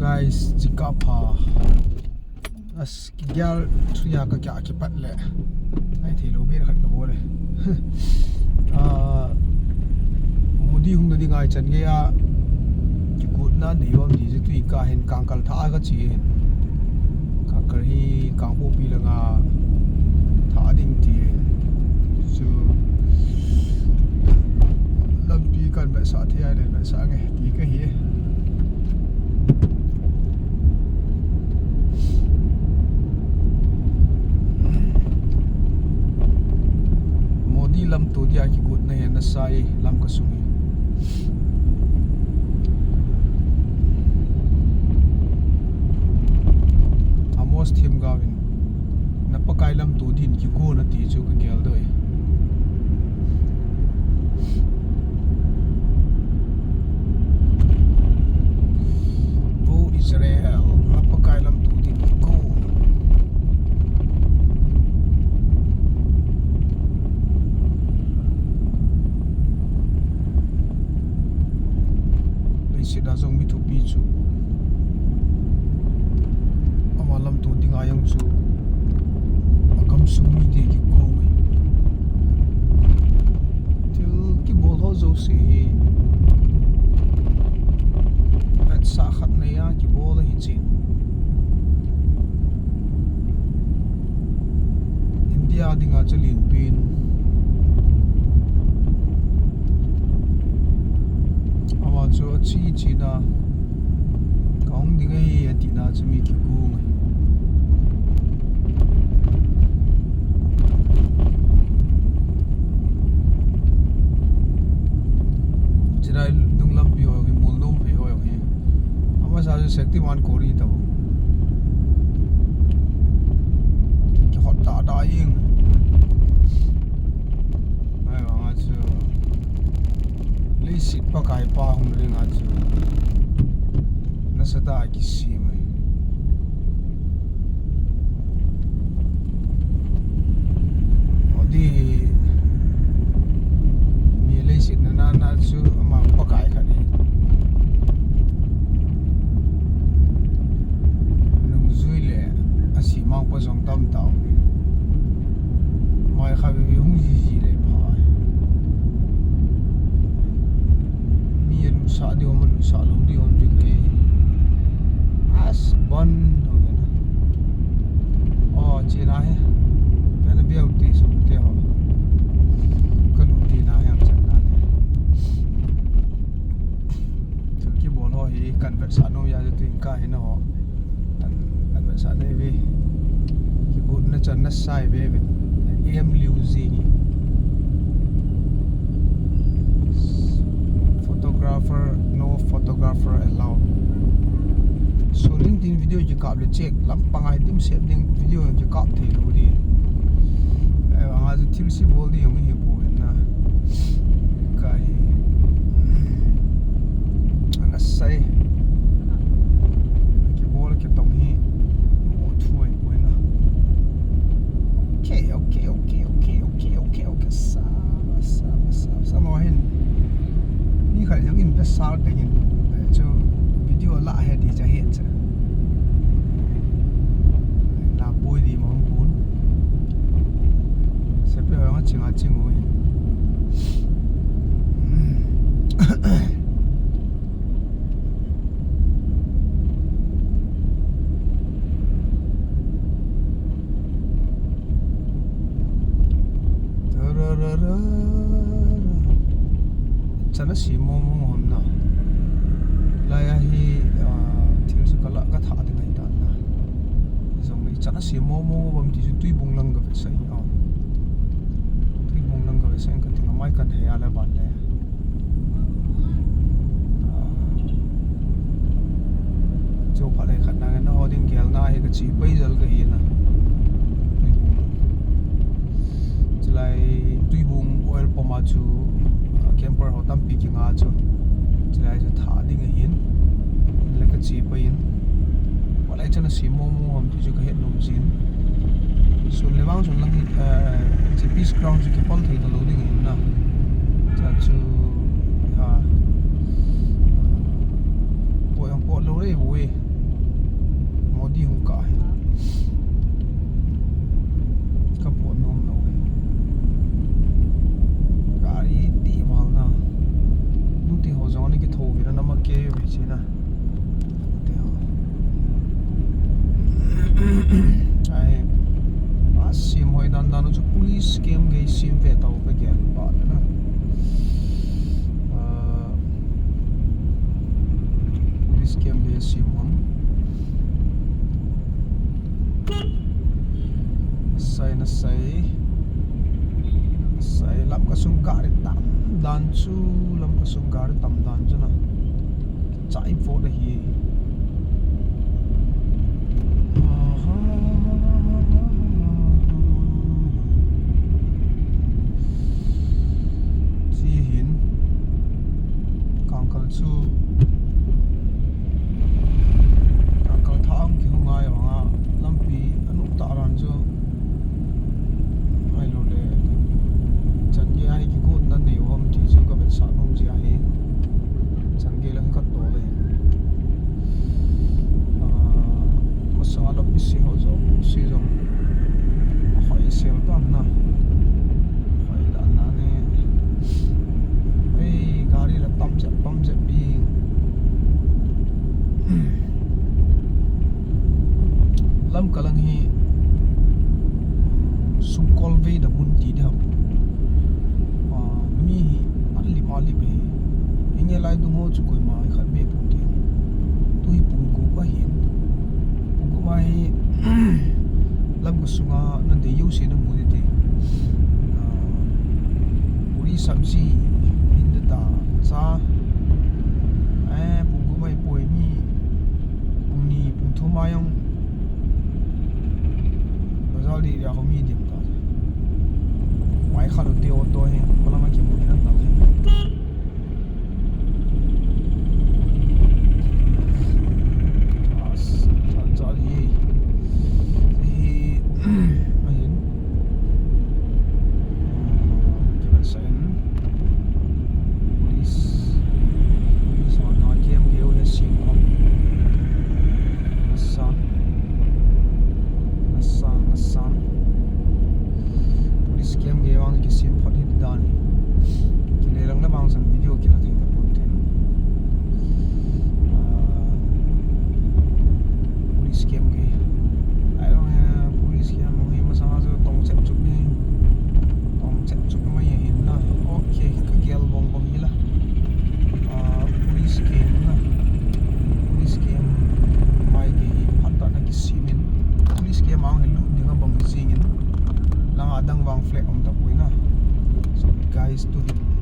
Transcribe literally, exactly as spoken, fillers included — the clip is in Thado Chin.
Guys, jingkah pha. As, kigial thuya ka kya kipat le. Ai thei lo ber khat ka bol e. Ah, Modi hung na ding ngai chan gei a. Kigotna nei uvam ti chu tui ka hin kangkal tha ka chi hin. Kangkal hi Kangpokpi langa tha ding ti hin. Chu lampi kan vetsah thei a le vetsah nge ti ka hi. Modi lamto dia kigotna hi ana sa e Lamka sung hi. Amos Themgao in, "Na Pakai lamto din kigon," ati chu ka gel doh e. Vo Israel, na Pakai lamto din kigon. Leiset a jong mi thupi chu ama lamto dinga jong chu a gamsung mite kigong e. Thil kibol ho jouse hi vetsah khat nei a kibol ahi chin. India dinga chu lenpin. Ama chu achi china, "Ka hung ding ahi," atina chu mi kigong e. Chulai dung lampi ho hi mol nom phei ho hi. Amasa chu Shaktiman Kori tah. Kihot da da ing. Ai, vang a chu. Leiset Pakai pa hung ring a chu. Nasatah a kisem e. Odi hi mi leiset na na na chu ama Pakai khat hi. Nungjui le asimang pa jong tam tau. Mai kha vi vi hung ji ji le pha. Mi alusa di om, alusa lo di om di ke. As ban ho ke na. O, chena he. Pela biau te so te ho. Ka lu te na he am chan na he. Chu kibol ho hi kan vetsah nom a chu tin ka hi na ho. Kan, kan vetsah nei ve. Kigotna chan na sai ve ve. Em liu jing. Photographer, no photographer allowed. Sun in tin video kikap le check lampang a hi dimset ding video kikap thei lou di. Eh, anga chu thil se bol di jong hi poi na. Ka hi. Ana sai. Kibol kitong hi. Mo thu ai poi na. Okay, okay, okay. Sa, sa, sa, sa mo hin. Mi khat jong in pe sal ding in. Chu video la he di cha he cha. La poi di mo pun. Sepi ho jong a ching a ching u hin. Chana si mo mo ham na. Laiya hi, ah, thil su kala ka tha ding ai ta na. Jong ni chana si mo mo bam ti chu Tuibung lang ka ve sai, ah. Tuibung lang ka ve sai ka ting a mai kan he a le ban le. Chu pha le khat na ngen ho ding gel na hi ka chi pai jal ka hi na. Tuibung. Chulai Tuibung oil pump a chu, ah, camper ho tampi kinga chu. Chulai chu tha ding a hin. Le ka chi pai in. Pha le chana si mo mo ham ti chu ka het nom jin. Sun le vang sun lang hi, eh, G P's ground chu kipal thei ta lou ding hin na. Cha chu, ha. Poi ang poi lou le, poi. Ai, a sem hoi dan dan chu police camp gei sem ve tau ka gel ba le na. Ah, police camp gei sem ham. Nasai, nasai. Nasai, Lamka sung gari tam dan chu, Lamka sung gari tam dan chu na. Chai vo da hi. Aha. Chi hin. Kangkal chu. Kangkal thah ang kihung ngai vanga. Lampi anuk ta ran chu. Ai lo le. Chan ge ai ki got na nei om ti chu ka vet sa nom ji ahi. Chan ge lang ka to le. Ah, masanga lampi se ho jo, se jong. Hoi sel tan na. Hoi dan na ne. Ei, gari la tam jep, tam jep bi. Lamka lang hi, sungkol vei da mun ti diham. Ah, mi hi alip alip hi. Inge lai dung ho chu koima khat be pun ti. Tu hi pung gup ahin. Pung gup a hi Lamka sunga na dei jouse na mu ding ti. Ah, puri sabji in da ta cha. Eh, pung gup mai poi mi. Pung ni, pung thum a jong bazar di dia ho mi dim ta. Mai khat te auto hi, kolam a kimu na ta hi. As, cha, cha hi. Hi, ahin. Ah, kiban sa in. Police, police ho na camp gei u he sim ham. Nasan, nasan, nasan. Police camp gei vang kisim phot hi dan. Kile lang le mang sang video kila thei ta pon tin. Ah, police camp gei. Ai long he police camp mang hi masang a chu tong chep chup ni. Tong chep chup mai hin na. Okay, ka gel bong bong hi la. Ah, police camp na. Police camp mai gei hi phat ta na kisim in. Police camp ang hi lut ding a bang jing in. Langa dang vang flag um ta poi na. So guys, tu hi.